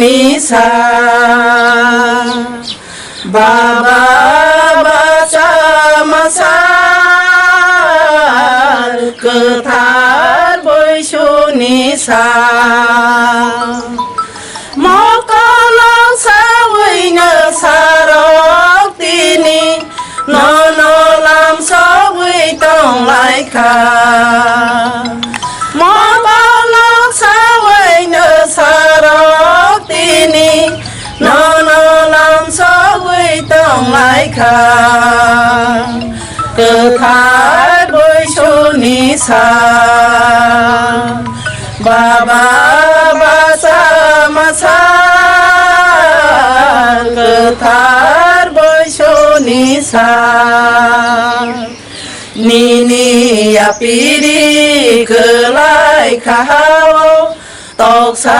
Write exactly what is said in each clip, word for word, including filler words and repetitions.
Ni sa Baba bacha masa kwthar boisuni sa. Mokolong sawi no sarok tini, nono lam sogwi tong lai kha. Mokolong sawi no sarok tini, nono lam sogwi tong lai kha. Kwthar boisuni sa. Baba bacha masa kwthar boisuni sa. Nini yapiri kwlai khao, toksa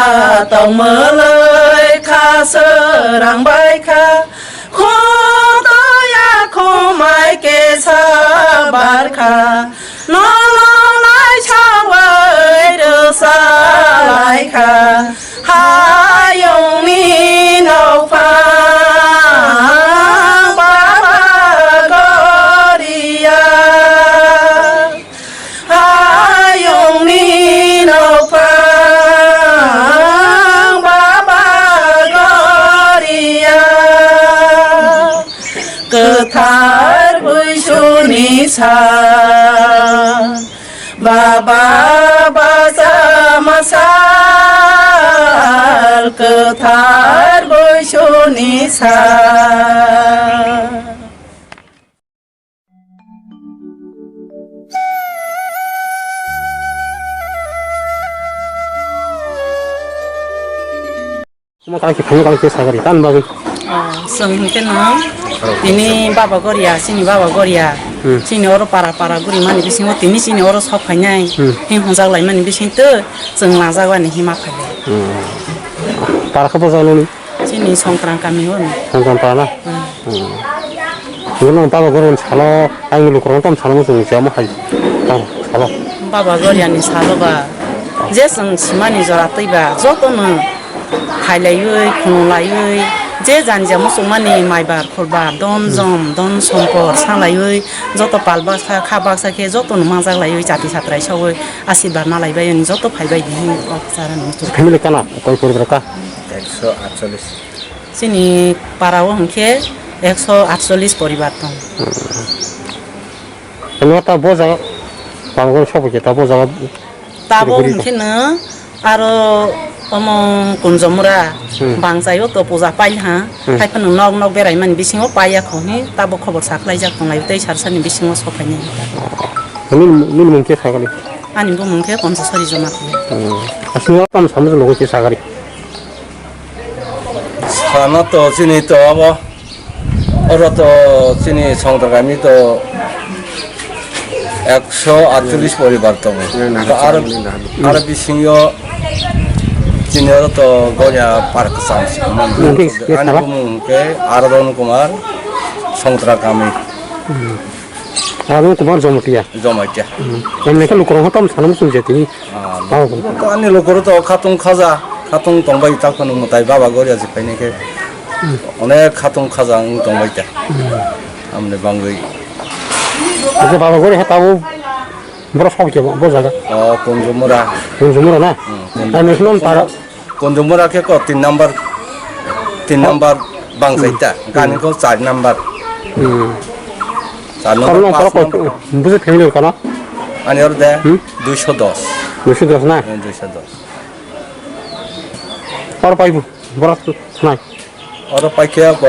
tongmwlwi kha srang bai kha. Khotoi ya khomai kesa bar kha, nono nai sawai rwsa lai kha. Hayungni nokphang Baba Goria. Hayungni nokphang Baba Goria, kwthar buisuni sa. Baba bacha masal, kwthar buisuni sa. Omo kaisa phai kaisa sagari tan bagwi. Oh, chwng hwnkhe no tini Baba Goria, chini Baba Goria, hmm, chini oro para para guri mani bisingo tini chini oro sok phainai, hmm, hwnjak lai mani bisingtwi chwng najak ani hima phainai. Hmm. Para khe bwsajak nini? Chini Songkran kami o. Songkran para na? Hmm. Hmm. Hwnkhe no Baba Goria ni salo ang lukurok tamo salo muchung se omo hai. Tamo salo. Baba Goria ni salo ba je chwng simani jora twi ba joto no khailaiwi, khunulaiwi, je janja muchungmani maibar khurbar, don, hmm, jom, don sompor salaiwi, joto pal baksa, kha baksa khe joto no manjak laiwi, chati satrai sogwi asirbar malaibai, joto phaibai di hwnwi o chara no muchung. Family kana, koi poribar ka? Ekso atchollish. Chini para o hwnkhe ekso atchollish poribar tong. Eno ta bo jaga, Baba Goria sobo khe ta bo jaga. Tabo Tripuri hwnkhe no aro omo Kunjomura, hmm, bangchaio to puja pai ha, hmm, haiphano nok nok berai mani bisingo paiya kho hwnwi tabo khobor sa khlaijak tonglaio tei sar sani bisingo sophaini. Nini, nini mung khe sakali? Ani bumung khe Ponchasori Jamatia. Hmm. Aswk tamo samung logo khe sakali? Sana to chini to abo. Oro to chini Songdra kami to ekso atchollish poribar tongo. Hmm. To aro, hmm, aro bisingo chini oro to Goria park sam. Hmm. Ani bumung ke Aradon Kumar, Songdra kami. Hmm. Aradon Kumar Jamatia. Jamatia. Hmm. Emne khe lukurok tamo sana muchung je tini. Ah, oh. Ani lukurok to khatung khaja, khatung tongbai ta phano mwtai Baba Goria se phainai khe. Hmm. Onek khatung khaja wng tongbai ta. Hmm. Amni bangwi. Acha Baba Goria khe tamo borok sok khe bo jaga. Oh, Kunjumura. Kunjumura na? Hmm, Kunjumura. Ani khulum para. Kunjumura khe ko tin number, tin number bangchai ta. Hmm. Kani ko char number. Hmm. Char number, tamo pas number. Buji family kana? Ani oro de, hmm? Duiso dos. Duiso dos na? Hmm, duiso dos. Oro paibu, borat nai. Oro paikhe ko,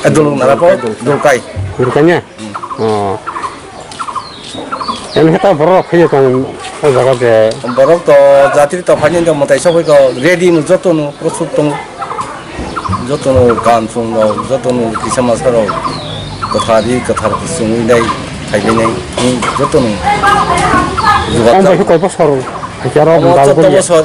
eh, dulung nara po, dulkai. Dulkai ya? Hmm. Oh. Eno heta borok phaiya tong o jaga de. Borok to jatri to phaini de mwtai sogwi ko ready no joto no prosut tong. Joto no kan song rok, joto no kisa masa rok kwthari kwthar songwi nai phaibai nai joto no jugat. Ang bai koi bosor. Haikhe aro omo bal chordo boriya. Bosor,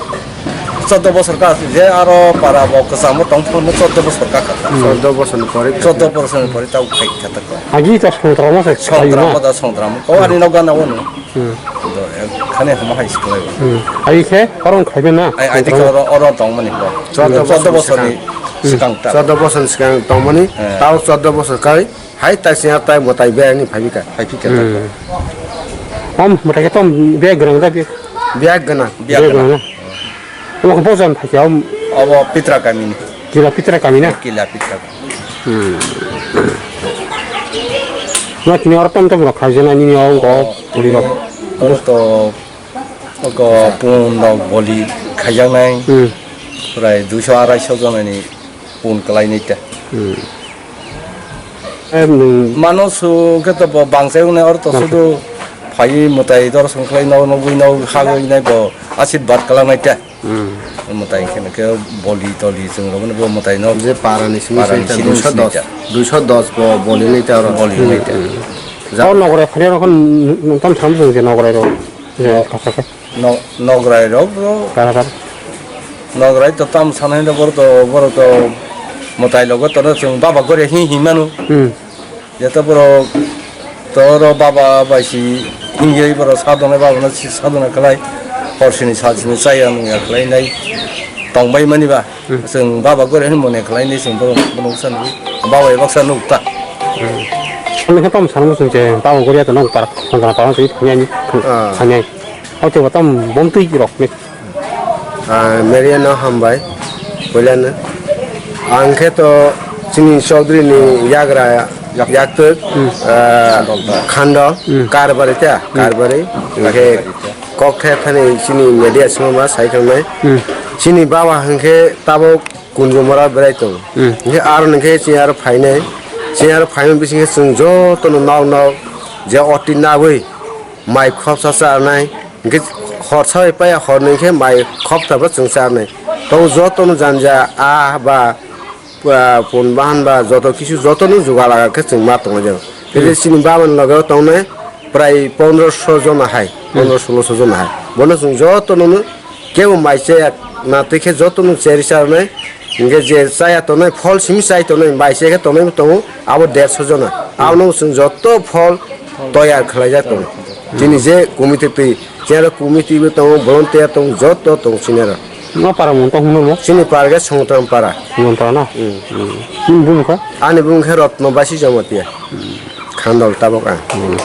chordo bosor ka, je aro para bo kwchangma tong phano chordo bosor ka kha. Hmm. Chordo bosor ni pore. Chordo bosor ni pore tau khai kha ta ko. Agi ta songtrama se khai na. Songtrama da songtrama. O ani nok gana wono. Hmm. Do, e, Khani hama hai siklai. Hmm. Ai khe oro khaibe na? Ai, ai, dikhe oro, oro tongmani bo. Chordo chordo bosor bosorni swkang. Hmm. Swkang ta. Chordo bosor swkang tongmani, eh, tao chordo bosor kai, hai tai sing tai mwtai berani phaibika. Phaibika. Hmm. Om mwtai khe tom bek gwnang da bek. Bek gwnang. Bek gwnang. Bek gwnang na? Omo khe bojan phaikha, om. Obo Pitra kamini. Kila Pitra kami na? Kila Pitra kami. Hmm. Na tini oro tom tom rok khaijana nini o, o, oh, uri rok. Oro to, oko pun rok boli khaijaknai. Hmm. Prai duiso araisho jonani pun kalainai ta. Hmm. Em, nwng mano su khe to bo bangsa wngnai oro to bangsa. Sudu phai mwtai dor song khlai no nugui no hagui nai bo ashirbad kalangnai ta. Hmm. Mwtai khe khe boli toli chwng rok bo mwtai no je parani simi parani simi simi duiso dos, sinita. Duiso dos bo boli nai ta oro. Boli nai ta. Hmm. Ja- O nograi phani rok nokam tham jong je nograi rok. Je, no-, kha, kha, kha. No-, nograi rok bro. Kha, kha, kha. Nograi to tam sanai no boro to, boro to mwtai logo to no chwng baba gore hi hi manu. Hmm. Jeta borok to oro baba bai si hingye borok sadona baba no si sadona khlai hor sini sal sini chaya nungya khlai nai tong bai mani ba. Hmm. Chwng baba gore hin mone khlai nai chwng borok bono bwsa nugwi baba bai baksa nukta. Hmm. Ani khe tom sanmo chwng je baba gore ya to nok parak songkara parak twi thangya ni. Ah. Sanyai. Hau te ba tom bom twi rok ni. Ah, Meria no hambai, puilano. Ang khe to chini Chaudhary ni yagra yak-, yaktwk, hmm, ah, Khandol. Hmm. Karbari ta, hmm, Karbari. Hingkhe kok the thani chini media sima ma sai khangnai. Hmm. Chini baba hingkhe tabuk Kunjumara berai tongo. Hmm. Hingkhe aro hingkhe chini aro phainai. Chini aro phaima bisingkhe chwng jotono nok nok je oti nabwi mai khopsa charnai, hingkhe hor sabai paya hornwi khe mai khopsa bo chwng charnai. Tongo jotono janja a ba, ah, pun bahan ba joto kisu jotono jugal aga khe chwng ma tongo je. Tei je, hmm, chini baba ni loge o tongnai prai pondro sho jona hai, hmm, pondro solo sho jona hai. Bono chwng jotono no kebo mai chaya na twi khe jotono cheri charnai. Hingkhe je chaya tongnai, phol simi chai tongnai, bai se khe tongnai bo tongo, abo dersho jona. Abono chwng joto phol toyar khlaijak tongo. Chini je committee twi, chini aro committee bo tongo, volunteer tongo, joto tongo chini aro. No para mung tong hwnwi mo? Chini para khe Songtram para. Songtram para na? Hmm. Hmm. Nini bumung kha? Ani bumung khe Rotno Basi Jamatia. Hmm. Khandol tabok ang. Hmm.